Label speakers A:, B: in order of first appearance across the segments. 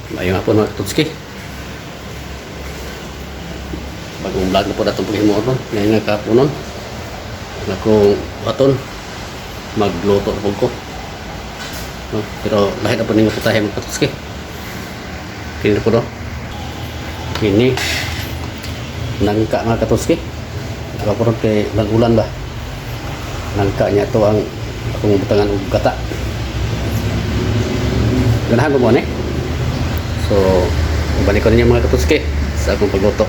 A: Maayong hapon, mga katutski. Bagong vlog na po datong paghimuon ron. Ngayon nga kahaponon. Akong aton magluto na po ko. No? Pero lahi na po ninyo putahe, mga katutski. Kini na po, no? Kini. Nangka, mga katutski. Ako po ron kay ulan ba? Nangka niya to ang akong butangan og gata. Ganahan ko mo ni. So, balik ko ninyo, mga katutski, sa akong pagluto.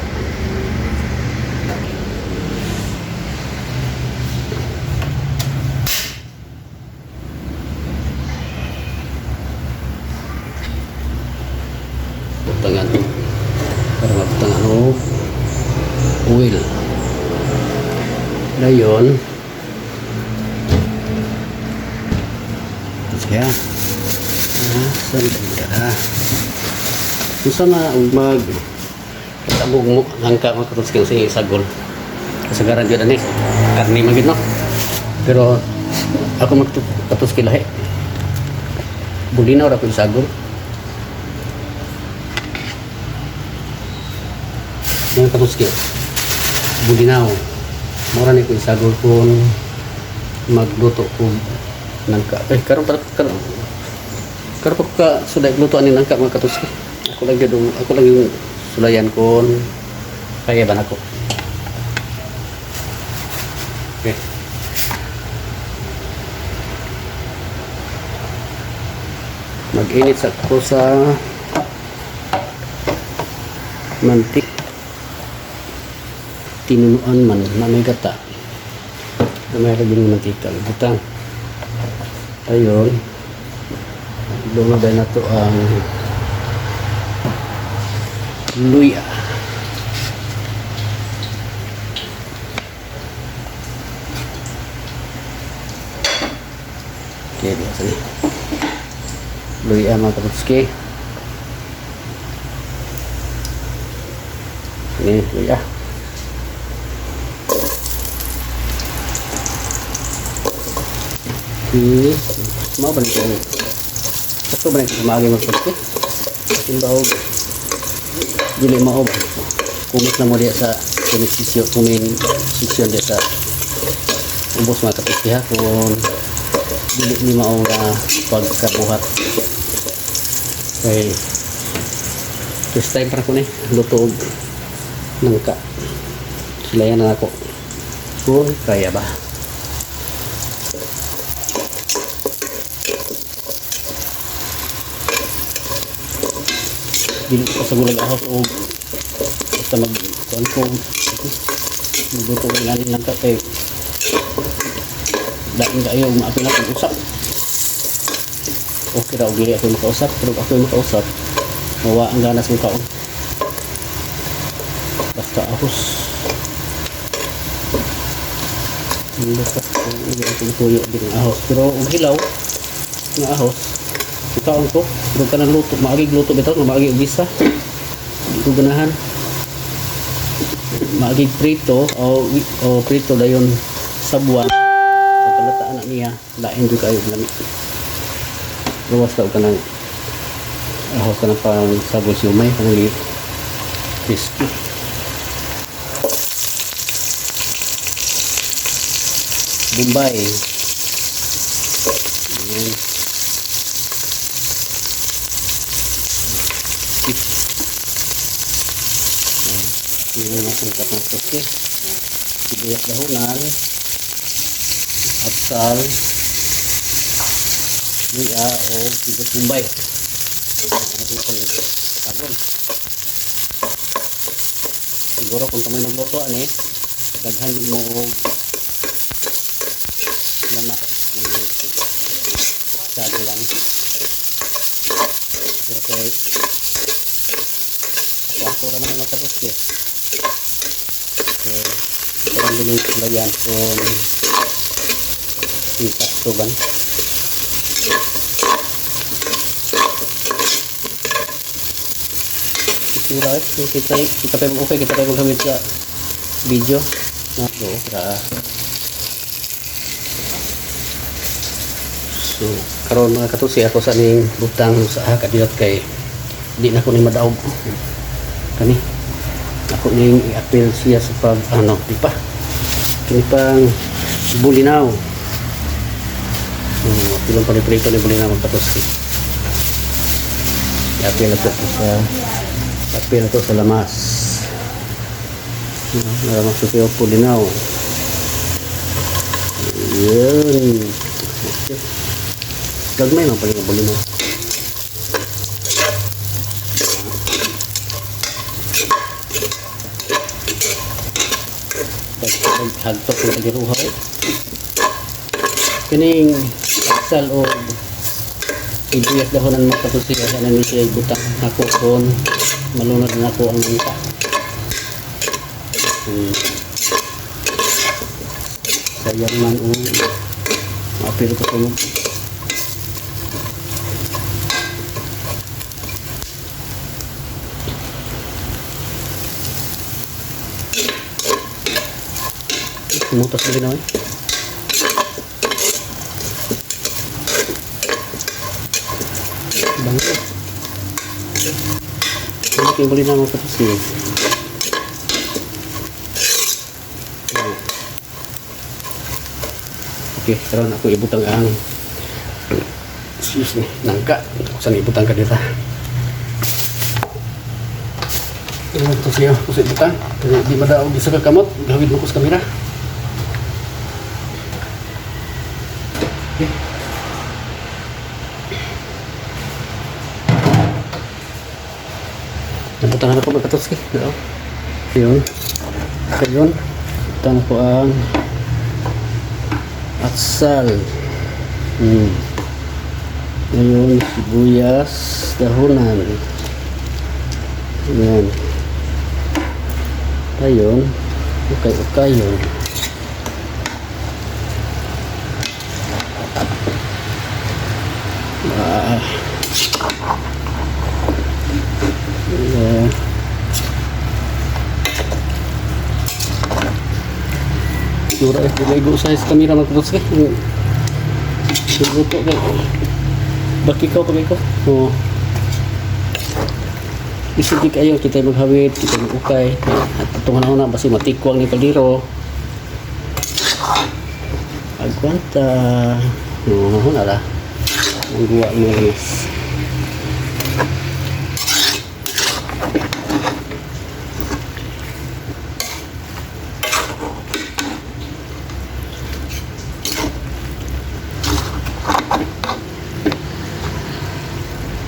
A: Butangan para mabutangan og oil. Dayon, kaya, saan ka? Unsa na og mag tabog mo nangka, mga katutski, sa isagol? Kasagaran gyud ani karne man gyud, no? Pero ako, mga katutski, lahi. Bulinaw ra ko isagol. Mga katutski, bulinaw. Mura ni ko isagol kung magluto ko nangka. Eh, karon pa karon. Karon pa ko ka suday luto ani nangka, mga katutski. Ako lang gyud ako lang yung sulayan kung kaya ba nako. Okay. Mag-init sa ko sa mantik. Tinunuan man na may gata. Na may laging mantika. Butang. Ayun. Lumabay na to ang luya. Okay, biasa ni. Luya, mga kapatski. Ini luya. Okay. Mau ba nito? Ito ba nito maagi magpatski? Timbaog. Dili mao ba? Kumit na mo diya sa comment section, comment section diya sa ubos, mga kapatski, ha, kung dili ni mao nga pagkabuhat. Kay first time para ko ni luto og nangka. Sulayan na ako kung kaya ba. Dili ko sa gulag ahos o basta mag kuan ko magluto ko ngani nangka kay lain kayo maapil na usap. Okay ra og dili ako makausap, pero ako makausap, mawa ang ganas ng kaon. Basta ahos. Basta hindi ako tuyo din ang ahos. Pero og hilaw nga ahos, kaon ko. Pero kanang luto, maagig luto bitaw, nga maagig og gisa. Di ko ganahan. Maagig prito o prito dayon sabwa. Pagkalataan na niya, lain jud kayo lami. Luwas daw kanang ahos, kanang pang sago siomay, kanang crispy. Bombay. Ayan. Skip. Ayan. Yun ang sangkap ng toke. Sibuyas dahunan. Atsal. Luya o sibuyas Bombay. Ayan ang itong sagol. Siguro kung kamay magluto ani, daghan din mo og lamak ng sago lang. Pero kay ako ako raman ang matapos eh. So, ito lang din yung sulayan kung sakto ba. Itsura eh. Kita, kita pa okay, kita pa gamit sa video. Nako, ra. So, karon, mga katusi, ako sa ning butang sa kadiyot kay Di na ko ni madaog. Kani. Ako ning i-appeal siya sa pag ano, di pa. Kini pang bulinaw. Oh, apilon pa ni prito ni bulinaw, mga katoski. I-appeal na to sa appeal na to sa lamas. Lamas sa bulinaw. Yun. Okay. Gagmay lang pala yung bulinaw. Hagtok ng kaliruha eh. Kining aksal o ibuyas dahonan, mga katusiya, sana ni siya ibutang ako kon malunod na ako ang nangka. Sayang man o maapil ko sunod. Tumutas na ginawa eh. Bango. Ano yung buli na, mga katusiya? Okay, karon ako ibutang ang, excuse me, nangka. Saan ibutang ka dito? Ano ito siya? Ako sa ibutang. Kaya di madaog isa ka kamot. Gawin mo ko sa kamera. Okay. Nabutangan ako, mga katoski. Oo. Ayun. Ayun. Butang ko ang atsal. Ngayon, sibuyas, dahunan. Ayan. Ayun. Okay, yun. Ah. Yeah. Mura eh, dili go sa kamera, mga katoski. Luto kay Baki ko kami ko. Oo. Isip di kayo, kita maghawid, kita mag-ukay. At itong na basi matikwang ni kaldero. Agwanta. Oo, nara. Ang guwa mga lamas.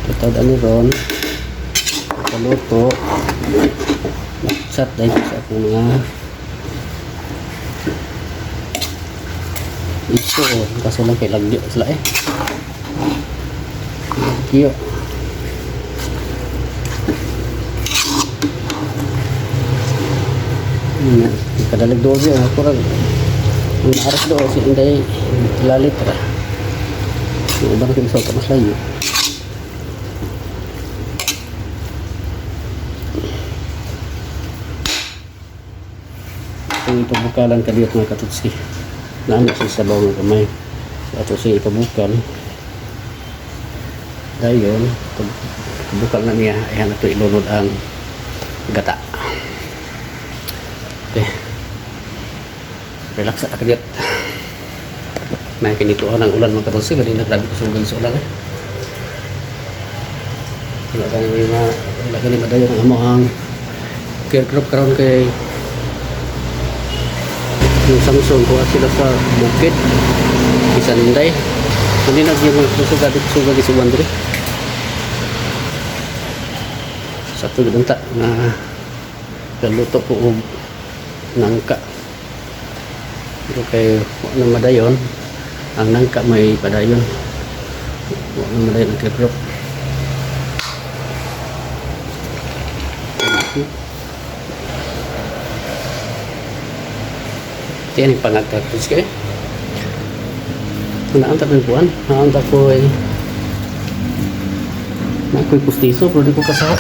A: Tutad ani ron. Paluto. Chat dahil sa akong mga ito, kaso lang kay lagyo sila eh. Lagyo. Yun, kadalag doon siya. Ako rin. Ang naaras doon, si Inday lalit ra. Yung iba na kayo sa mas layo. Itong ipabukalan kadiyot, mga katutsi. Naano siya sa sabaw ng kamay. So ato siya ipabukal. Dayon, pabukal na niya, ayan na ito ilunod ang gata. Okay. Relax na kadiyot. May kinituan ang ulan, mga katutsi. Kanina grabe ko sugay sa ulan eh. Wala gani may ma wala gani madayon ang among care group karon kay yung Samsung kuha sila sa bukid bisan Inday. Hindi na yung mga susuga dito suga di suban diri. Sa tugod unta na galuto ko og nangka. Pero kay wa na madayon ang nangka, may padayon. Wa na madayon ang care group. Tiyan yung pangagtagpis kayo. Naanta ko yung kuwan. Naanta ko eh. Na ako'y pustiso, pero di ko kasaho.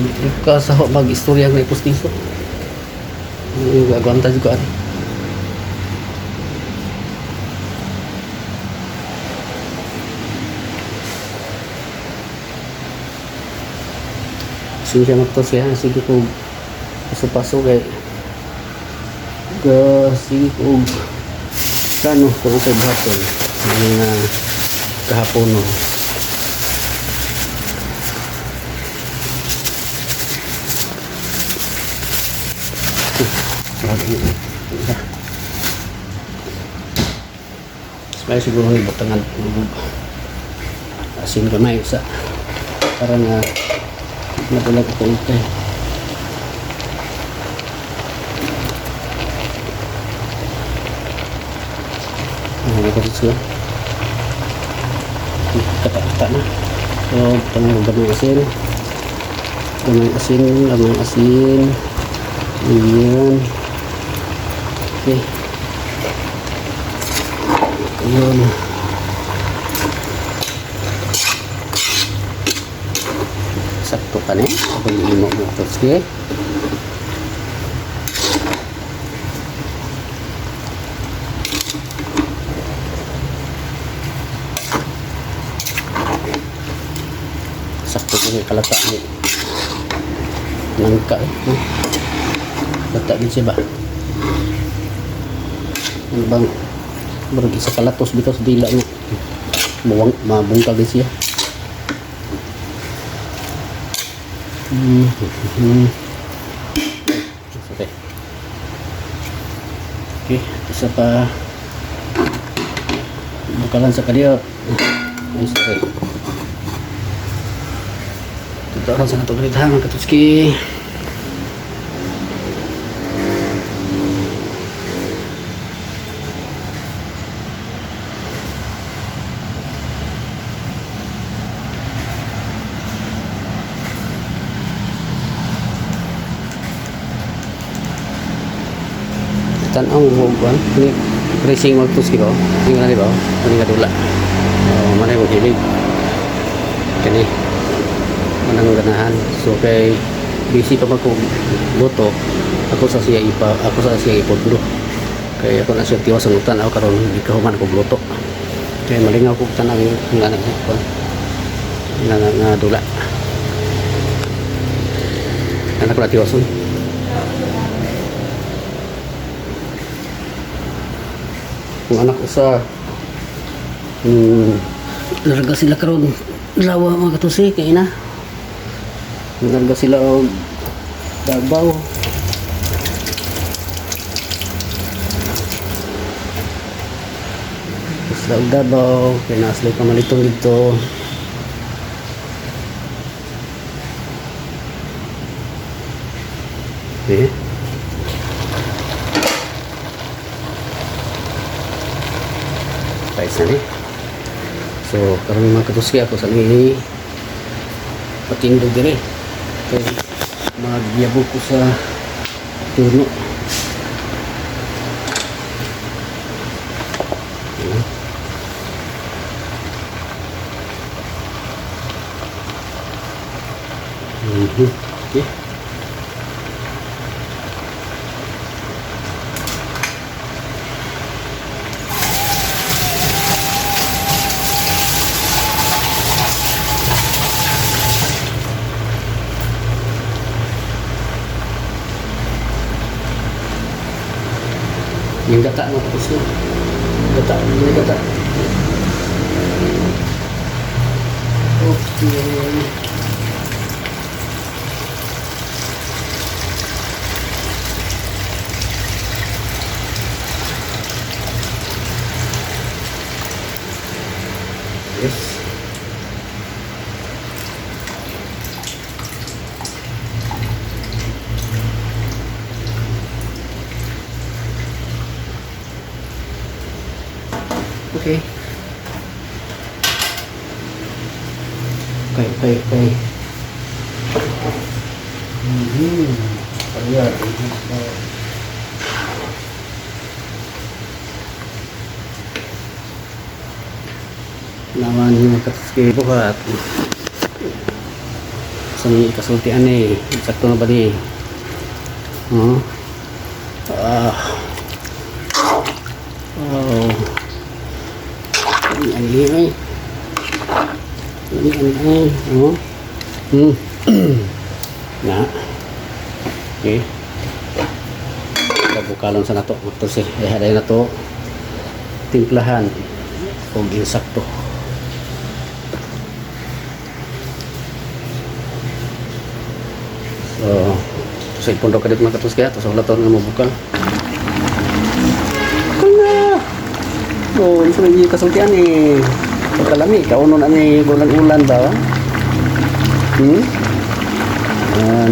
A: Di ko kasaho mag-istorya ng pustiso. Yung gagawanta ko ani. Pasensya mga katuski ha. Sige ko paso-paso kay ga sige ko plano kung sa buhaton ano nga kahapon, no. Smile siguro ni butangan asin gamay sa para nga nabulag ito ito. Ano ko sila? Kata-kata na. So, butangan ko gamay asin. Gamay asin, gamay asin. Ayan. Okay. Ayun. Sakto ka na eh. Kapag imo mo ito. Sige. Sakto ko yung kalata ni nangka eh. No? Lata din siya ba? Ano bang murag isa kalatos bitaw sa dila nga muwang mabungkag din siya. Okay. Okay, isa pa bukalan sa kadiyot. Ay, sorry. Tuturan sa natong ganit ha, mga katuski. Tan-aw mo kuan ni racing magtuski ba? Hindi na di ba? Hindi nga dula. Oh, manay mo hilig. Kani. Manang ganahan. So kay busy pa man ko luto, ako sa siya ipudlo. Kay ako na siya tiwas ang utan ako karon di ka human ko luto. Kay malingaw ko tan-aw yung nga na kuan. Nga nga, nga dula. Anak ko na tiwason. Kung anak ko sa larga sila karon lawa mga katusi kay na larga sila og Davao. Sila og Davao kay naa sila pamaliton dito. Eh, rice na ni. So karon mga katuski, ako sa ni patindog dire kay magyabok ko sa puno. Ayan. Okay. Yung gata mo tapos na. Gata, yung gata. Okay. Yes. Okay. Okay. Ayan. Naman yung katuski buhat. Sa ni ikasultian eh. Sakto na ba ni? Huh? Ah. Oh. Ani ani ay. Ani ani ay. Oh. Na. Okay. Bukalon sa nato. Tapos eh, na to timplahan og insakto. So, sa ipundo ka dito mga katos kaya, tapos wala to nga mabukal. Bukal na! Oh, isa na yung kasultian eh. Pagkalami, kauno na ni ulan-ulan ba? Hmm? Ayan.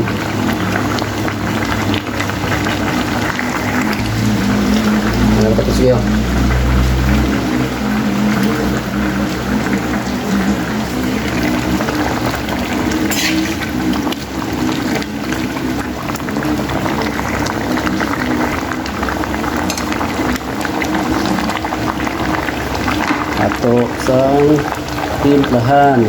A: Ano ba tapos yun? Ato sang timplahan.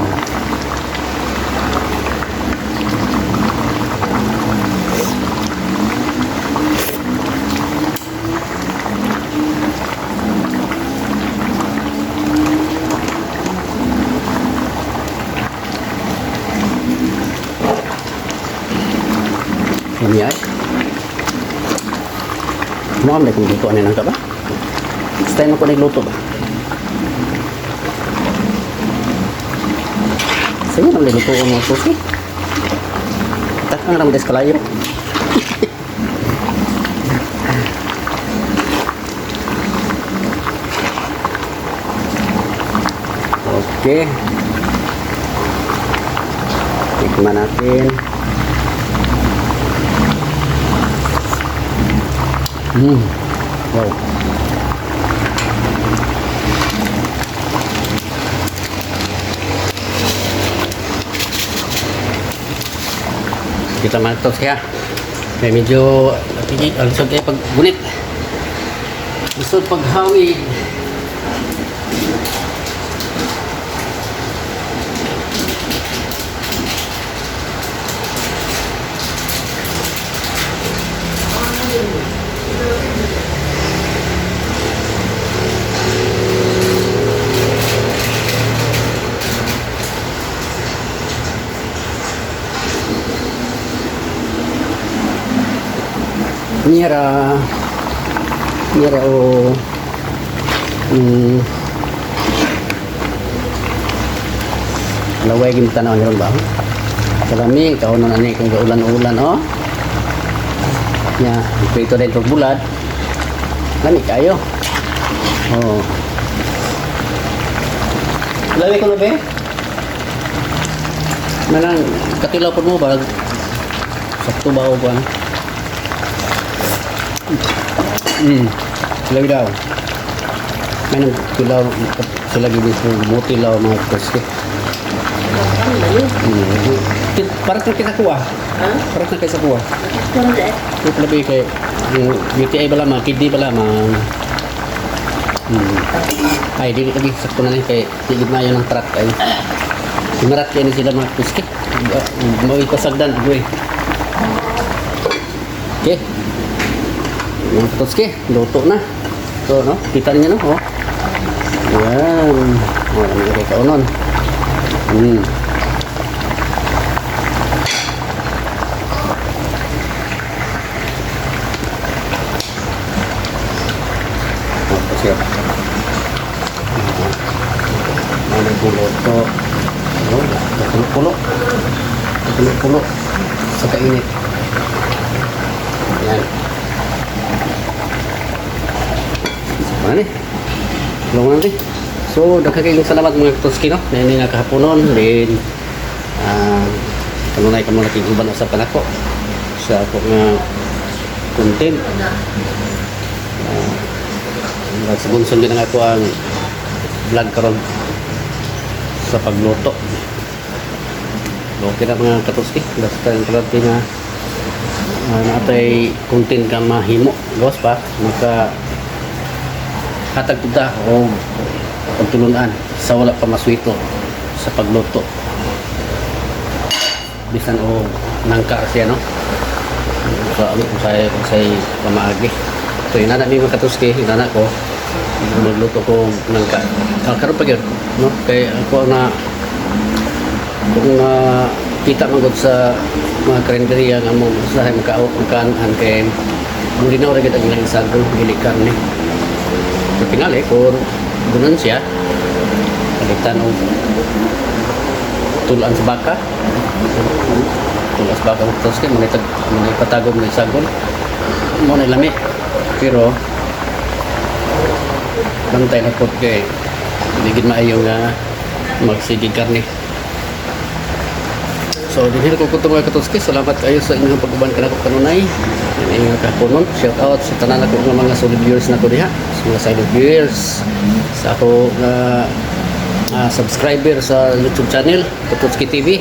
A: Ini ay. Mo am kung luto ani nang ka ba? Style mo ko nagluto ba? Sige naman luto ko mga susi. Takang ramdes kalayo. Okay. Tikman natin. Wow. Kita mantok siya. May medyo alisod kayo pag gunit. Lisod paghawid. Mira. Mira o laway gim tanaw ni ron ba? Kalami kaunon ani kung ulan-ulan oh. Nya, prito din pag bulad. Lami kayo. Oh. Lami ko na be? Manang katilaw po mo ba? Sakto ba o ba? Lami daw. Manang tilaw sila gini sa buti law mga kaske. Para na kita kuha.
B: Ha?
A: Para na kaysa kuha.
B: Kuha na eh.
A: Ito labi kay yung UTI bala mga kidney bala mga. Ay dili lagi sakto na ni kay tigid na yun ang truck ay. Imarat kay ni sila mga kuski. Mo ipasagdan agoy. Okay. Mga katoski, luto na. So, no? Kita niyo, no? Oh. Yan. Oh, ano kay kaunon. Tapos siya. Ano nagluto? Oh, kulo-kulo. Kulo-kulo sa kainit. Yan. Ano ni? Tulungan natin. So, daghan kayong salamat mga katoski, no? Na hindi nakahaponon. Then, kanunay kamo nakiguban usap kanako sa ako nga content. Nagsugunsun din ang ako ang vlog karon sa pagluto. Okay na mga katoski. Basta yung kalati nga natay content ka mahimo. Gawas pa, maka hatag ta o pagtulunan sa wala pa maswito sa pagluto. Bisan o nangka siya, no? Sa ano kung say pamaagi. So inana mi mga katuski, inana ko magluto ko nangka. Ah, karon pa gyud, no? Kay ako na kung na Kita man gud sa mga karinderya nga mo sa makaot makaan kay ang linaw ra gid ang ilang sagol, dili karne. So tingali kung gunan siya palitan og tulaan sa baka. Tulaan sa baka, mga katoski, mga patagong may sagol mo na lami. Pero bantay na po kay hindi gid maayo nga magsigig karne. So, dinhi ko kutob, mga katoski. Salamat kayo sa inyong pag-uban kanako kanunay. Inyong kahaponon. Shout out sa tanan ako nga mga solid viewers nako diha. Sa mga silent viewers. Sa ako nga subscriber sa YouTube channel, Katotski TV.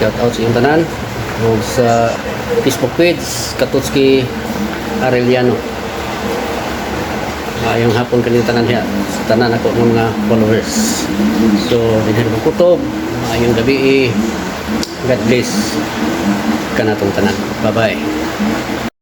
A: Shout out sa inyong tanan. Ug sa Facebook page, Katotski Arellano. Maayong hapon kaninyong tanan diha sa tanan ako ng mga followers. So, dinhi ko kutob. Maayong gabi. God bless kanatong tanan. Bye-bye.